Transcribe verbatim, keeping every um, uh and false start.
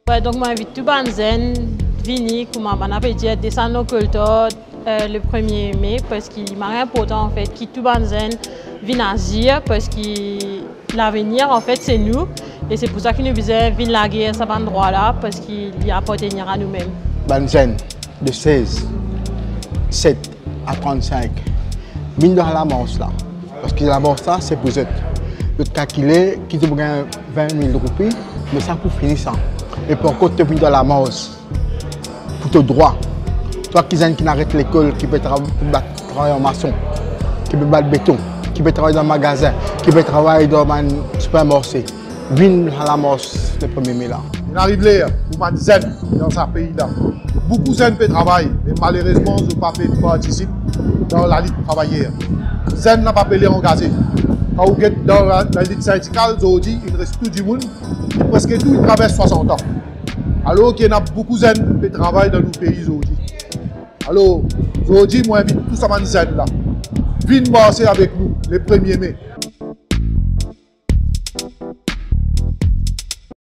Wi, donk mo invit tou bann zenn vini, kouma bann pe dir, desann lor koltar, euh, le premier mai, parski li mari inportan, anfet, ki tou bann zenn vinn azir, parski lavenir, anfet, se nou, e se pou sa ki nou bizin vinn lager sa bann drwa la, parski li apartenir a noumem. Bann zenn de seize, sept a trente-cinq, vinn dan lamars la, parski lamars la, se pou zot. Zot kalkile ki zot pou gagn vin mil roupi, me sa pou fini sa. E pou ankor to vinn dan lamars pou to drwa. Twa ki zenn ki finn aret lekol, ki pe tra-, bat, travay an mason, ki pe bat beton, ki pe travay dan magazin, ki pe travay dan bann sipermarse, vinn lamars le premier mai la. Inn ariv ler pou bann zenn dan sa pei la. Boukou zenn pe travay, me malerezman, zot pa pe partisip dan lalit travayer. Zenn la pa pe le angaze. Kan ou get dan la, lalit sindikal, zordi, inn res tou dimoun, preske tou, inn travers swasant an. Alor ki ena boukou zenn pe travay dan nou pei zordi. Alor, zordi, mo invit tou sa bann zenn la, vinn marse avek nou le premier mai.